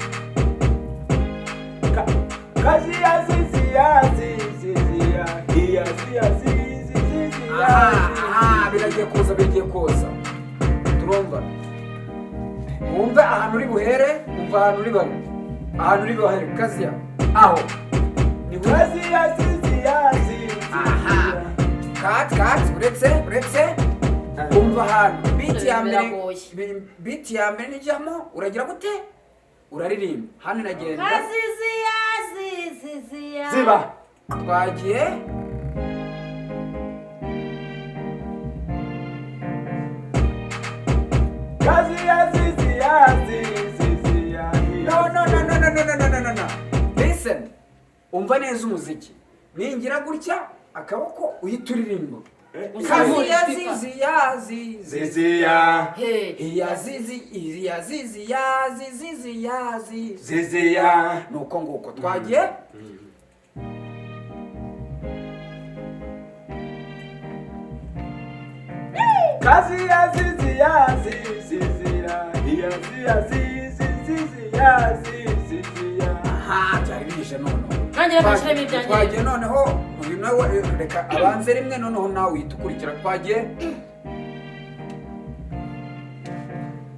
Kazi ya zizi ya zizi ya ya ya zizi zizi ya.
Aha, aha, biragiye kuza, biragiye kuza. Turumva, wumve ahantu uri buhere, umva ahantu uri bari, ahantu uri buhere, kaziya aho ni.
Kazi ya zizi ya zizi.
Aha, cut, cut, uretse, uretse, umva ahantu beat ya mbere.
Biragoye.
Beat ya mbere nijyamo, uragira gute? Uraririmba hano, iragenda.
Kaziziya ziziziya.
Ziba.
Twagiye.
Kazi ya zizi ya zizi ya.
No, no, no, no, no, no, no, no, no, no, no, listen, umva neza umuziki. Ningira gutya akaboko, uhita uririmba.
Uzamura
Kazi ya
speaker.
zizi ya zizi.
Zizi ya.
Hey.
Ya zizi ya zizi ya zizi ya zizi.
Zizi ya.
Nuko nguko, twagiye.
Kazi ya zizi ya zizi ya ya ya zizi zizi ya zizi ya.
Aha, byari bije noneho.
Nanjye reka nshyiremo ibyanjye.
Twagiye noneho. Uyu nawe reka abanze rimwe, noneho nawe uhita ukurikira, twagiye.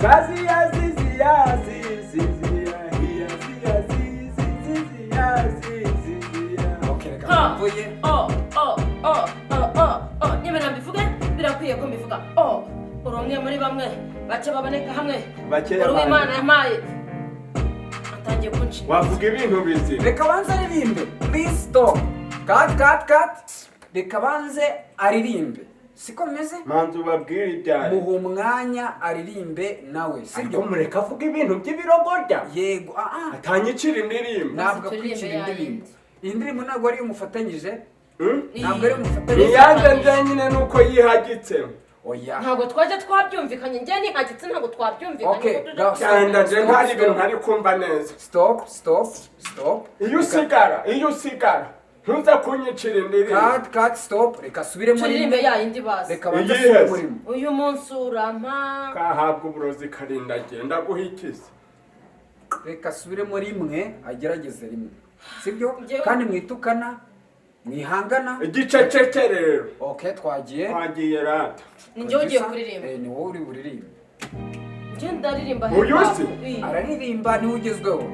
Kazi ya zizi ya zizi ya ya ya zizi zizi ya zizi ya.
Okay, reka
Ha.
mvuye.
O o o o o o, nyemerera mbivuge, birakwiye ko mbivuga. O, uri umwe muri bamwe bake baboneka hamwe.
Bakeya.
Uri uw'Imana
Bande.
yampaye, atangiye kunshinga.
Wavuga ibintu bizima.
Reka abanze aririmbe, please stop, cut, cut, cut, reka abanze aririmbe, siko bimeze?
Manzi ubabwire ibyayo.
Muha umwanya aririmbe nawe, sibyo?
Ariko mureka avuga ibintu by'ibirogorya.
Yego, ah ah.
Atanyicira indirimbo.
Ntabwo
Turirimbe
akwicira
ya
indirimbo.
yindi.
Iyi ndirimbo ntabwo ariyo mufatanyije.
Hmm?
Ntabwo ariyo mufatanyije.
Iyanjye njyenyine nuko yihagitse.
Oya.
Ntabwo twajya twabyumvikanye, njye nihagitse, ntabwo twabyumvikanye.
Okay,
ko tujya-
go.
Cyenda nje ntari ibintu ntari kumva neza.
Stop, stop, stop.
Iyo usigara, iyo usigara, ntuza kunyicira indirimbo.
Cut, cut, stop, reka asubiremo
Turirimbe
rimwe.
ya yindi bazi.
Reka abanze
Iyihe se?
asubiremo rimwe.
Uyu munsi urampa.
Kahabwa uburozi karindagiye, ndaguha ikizi.
Reka asubiremo rimwe, agerageze rimwe, sibyo?
Njyewe-
Kandi mwitukana, mwihangana.
Igiceceke rero.
Okay, twagiye.
Twagiye rata.
Ni njyewe ugiye kuririmba.
Eh, ni wowe uri buririmbe.
Njye ndaririmba.
Uyu
Hip hop.
si?
Oui.
Araririmba, niwe ugezweho.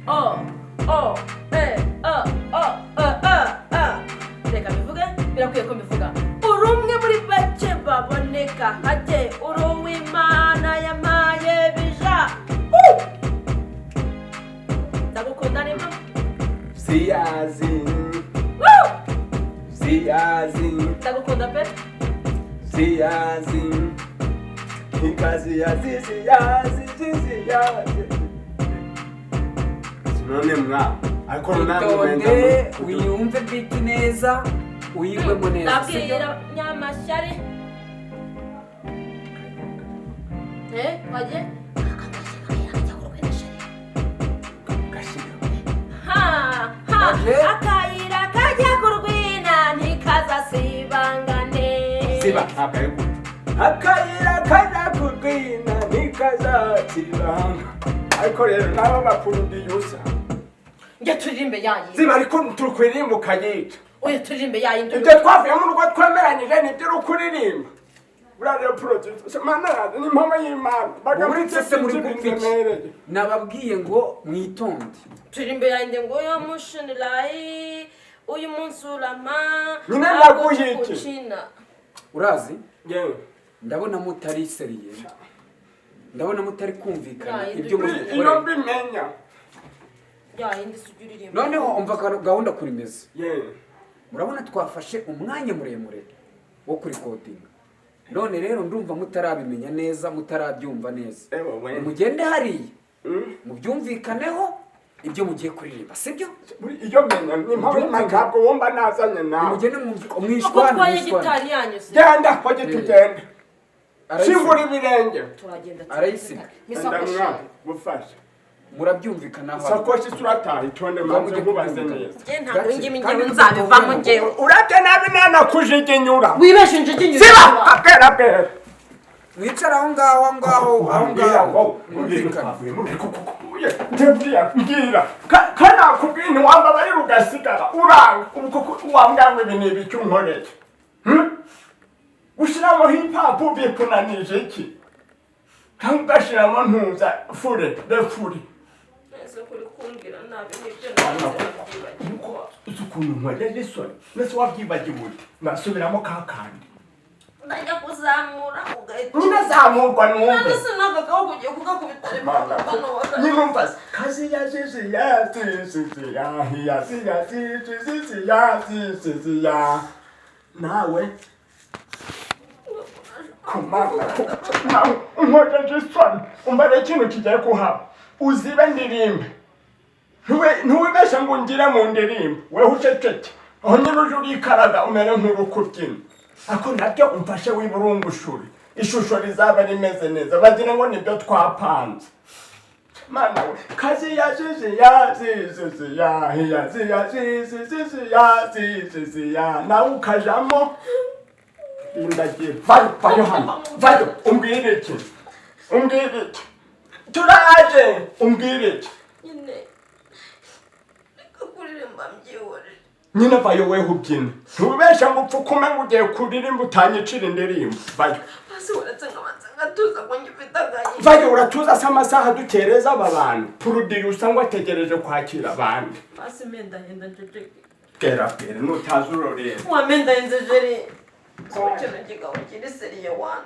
O o e o o o o o, reka mbivuge, birakwiye ko mbivuga. Uri umwe muri bake baboneka hake, uri uw'Imana yampaye bija. Uh! Ndagukunda nimba.
Siyazi.
Woo!
Siyazi.
Ndagukunda pe.
Siyazi. Ikazi ya zizi ya zizi ya. None mwa ariko namwe
Itonde,
mwenda
wiyumve beat neza, uyigwemo neza, sibyo?
Ndabwira nyamashyari. Wagiye?
gashira.
Ha, ha,
Waje?
akayira kajya ku rwina ntikazasibangane.
Ziba ntabwo ari gutyo. Akayira kajya ku rwina ntikazakibanga. Ariko rero nabo bakurudiyusa.
Njye turirimbe yayindi.
Ziba ariko turi kuririmba ukayica.
Oya, turirimbe yayindi.
Ibyo twavuye mu rugo twemeranyije nibyo uri kuririmba. Buriya rero producer, mana yanjye ni impamo y'Imana.
Uretse se muri gupfa iki?
Biremereye.
Nababwiye ngo mwitonde.
Turirimbe yayindi ngo yo mushinilayi uyu munsi urama.
Nyine ndaguha iki?
Gukina.
Urazi,
Yewe.
ndabona mutari sérieux, ndabona mutari kumvikana
Ya,
ibyo muri
Iyo
gukora.
mbimenya.
Yayindi si ujya uririmba.
Noneho umva gahunda kuri meze.
Yewe.
Murabona twafashe umwanya muremure wo kurikodinga, none rero ndumva mutarabimenya neza, mutarabyumva neza.
Ewe we.
Mugende hariya mubyumvikaneho ibyo mugiye kuririmba, sibyo?
Buri iyo menya ni impamo y'Imana ntabwo wumva nazanye nawe.
Mugende
Uko
mwishwana
utwaye
mwishwana.
gitari yanyu se?
Genda hoge tugende.
Arayisiga.
Shingura ibirenge.
Turagenda.
Arayisiga.
Misakoshi.
Ndamwa gufasha.
Murabyumvikanaho.
Isakoshi turataha, itonde manze
Mujye
nkubaze
kubyumvikana.
neza.
Njye ntabwo ngimi
Kandi
njyewe nzabivamo njyewe.
Urabye nabi nanakujiginyura.
Wibeshe injiginyura.
Siba abwera abwera.
Mwicara aho ngaho, aho ngaho, aho ngaho, mwumvikane.
Mbwira mbwira kanakubwiye ntiwambabarira ugasigara uranga ubu koko wambwira ngo ibi ni ibiki unkoreye? Ushyiramo hip hop bikunanije iki, cyangwa ugashyiramo ntuza fure refure?
Ese kuri kumbwira nabi nibyo nabyibagiwe.
Uzi ukuntu nkojeje isoni? Mbese wabyibagiwe ute? Nasubiramo ka kandi.
Ndajya kuzamura ugahita
Nyine zamurwa numve.
None se n'aka kaboko ugiye kugakubita rimwe bano baka
Nyine umva se kazi ya zizi ya zizi ya ya ziya zizi zizi ya zizi ziya nawe kumana nawe unkojeje isoni. Umva rero ikintu kigiye kuhaba, uzibe ndirimbe. Ntiwibeshe ngo ungire mu ndirimbo wewe uceceke aho nyine uje urikaraga umere nk'uri kubyina, ariko nabyo umfashe wiburungushure ishusho rizaba rimeze neza bagira ngo nibyo twapanze. Mana we, kazi ya zizi ya zizi ziya ya ziya zizi zizi ya zizi ziya nawe ukajamo indagira. Vayo, vayo hano, vayo. Umbwire iki? Umbwire iki? Turaje. Umbwire iki?
Nyine reka kuririmba mbyihorere.
Nyine vayo weho ubyina, ntubeshe ngo upfukume ngo ugiye kuririmba utanyicira indirimbo. Vayo.
Basi uretse nkabanza ngatuza ko ngifite agahinda.
Vayo. Uratuza se amasaha dukereza aba bantu? Producer ngo ategereje kwakira abandi.
Basi mendahenda nceceke.
Bwera bwera nutazi urorera.
Wamendahenze jeri, kino kigabo kiri sérieux wana.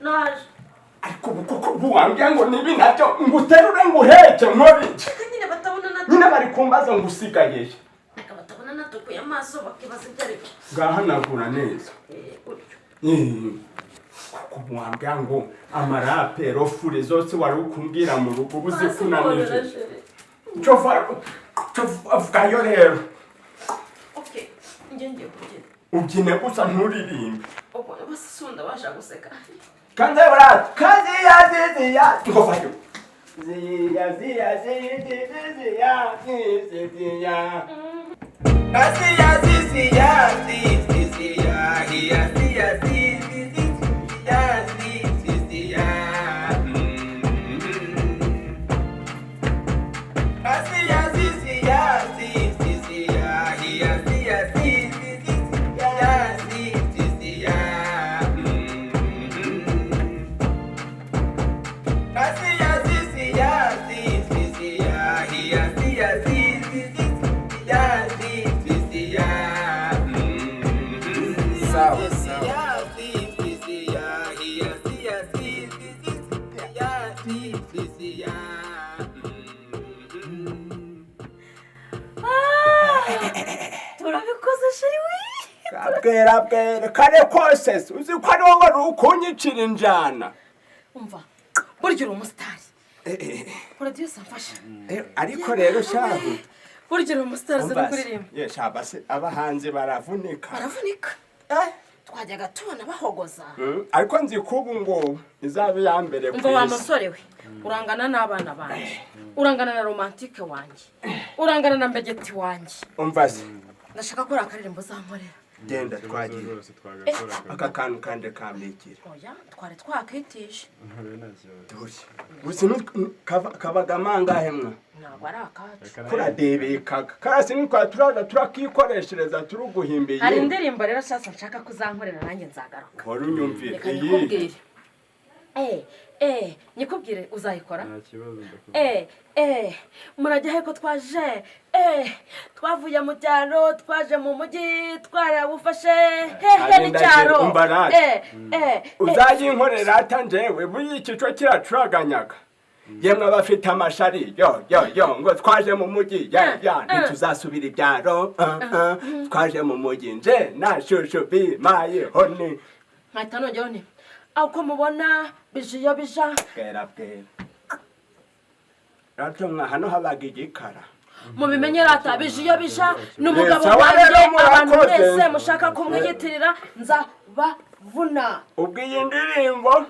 Naje.
Ariko ubu koko ubu wambwira ngo nibi nabyo nguterure nguheke nkore iki?
Reka nyine batabona na
Nyine bari kumbaza ngo usigaye.
Reka batabona natukuye amaso bakibaza ibyo ari byo.
Ngahanagura neza.
Gutyo.
Kuko ubu wambwira ngo amarapero fure zose wari ukumbwira mu rugo ubu zikunanije. Cyo vayo rero.
Okay, njye ngiye kubyina.
Ubyine gusa nturirimbe.
Ubwo basi sunda basha guseka.
Kanze burati kazi ya zizi ya ngo vayo ziya ziya zizi zizi ya zizi ziya kazi ya zizi ya zizi ziya ya ziya zizi zizi ya zizi ziya kazi ya zizi ya zizi ziya ya ziya zizi zizi ya zizi ziya. Kazi ya zizi ya zizi ziya ya ziya zizi zizi ya zizi ziya.
Sawa sawa.
Zizi ziya ya ziya zizi zizi ya zizi ziya.
Turabikoze chéri we.
Bwera bwera kare kose se, uzi ko ari wowe wari ukunyicira injana.
Umva, burya uri umusitari. Producer, mfasha.
Ariko rero shahu.
Burya uri umusitari, uzi no
Umva se,
kuririmba.
Ye shaba se, abahanzi baravunika.
Baravunika. Twajyaga tubona bahogoza.
Ariko nzi ko ubu ngubu izaba iya mbere ku
Umva wa
isi.
musore we, urangana n'abana banjye, urangana na Romantike wanjye, urangana na Mbegeti wanjye.
Umva se.
Ndashaka ko uriya akaririmbo uzankorera.
Genda.
Ikibazo.
Twagiye.
Rwose twagakora.
Aka kantu kanje kambikira.
Oya, twari twakitije.
Nta kibazo.
Dore gusa kabagamo angahe mwa?
Ntabwo ari akacu.
Kuradebekaga karasi nitwa turaza turakikoreshereza turuguhimbiye.
Hari indirimbo rero sasa nshaka kuzankorera, nanjye nzagaruka.
Wari unyumvira.
Reka
Iyi.
nyikubwire. Nyikubwire, uzayikora?
Nta kibazo, ndakubwira.
Murajya he ko twaje? Twavuye mu cyaro, twaje mu mujyi, twarawufashe hehe.
Agenda.
N'icyaro.
Agenda, umva rata.
Eh.
Uzayinkorera ata njyewe buriya ikico kiracuranganyaga. Yemwe abafite amashari, yo yo yo, ngo twaje mu mujyi, ya ya, ntituzasubira ibyaro, twaje mu mujyi nje na shushu bi mayi honi.
Nkahita nongeraho nti uko mubona bije iyo bija.
Bwera bwera rata mwa, hano habaga igikara.
Mubimenye rata, bije iyo bija ni umugabo
Sawa.
wanjye.
Rero
Abantu
murakoze.
mwese mushaka kumwiyitirira, nzabavuna.
Ubwo iyi ndirimbo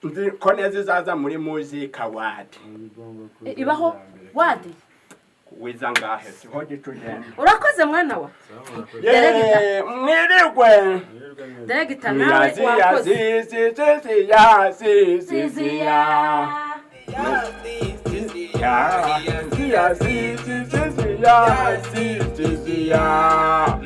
nzi ko neza izaza muri Music Award.
Igomba kuza
Ibaho
iya mbere.
wadi.
Wiza ngahe siho gica ugenda.
Urakoze mwana wa.
Ye, mwirigwe.
Mwirwe neza.
Director, nawe wakoze.
Ya zi zi zi ya ya zi ya zi zi zi zi ya zi zi zi ya.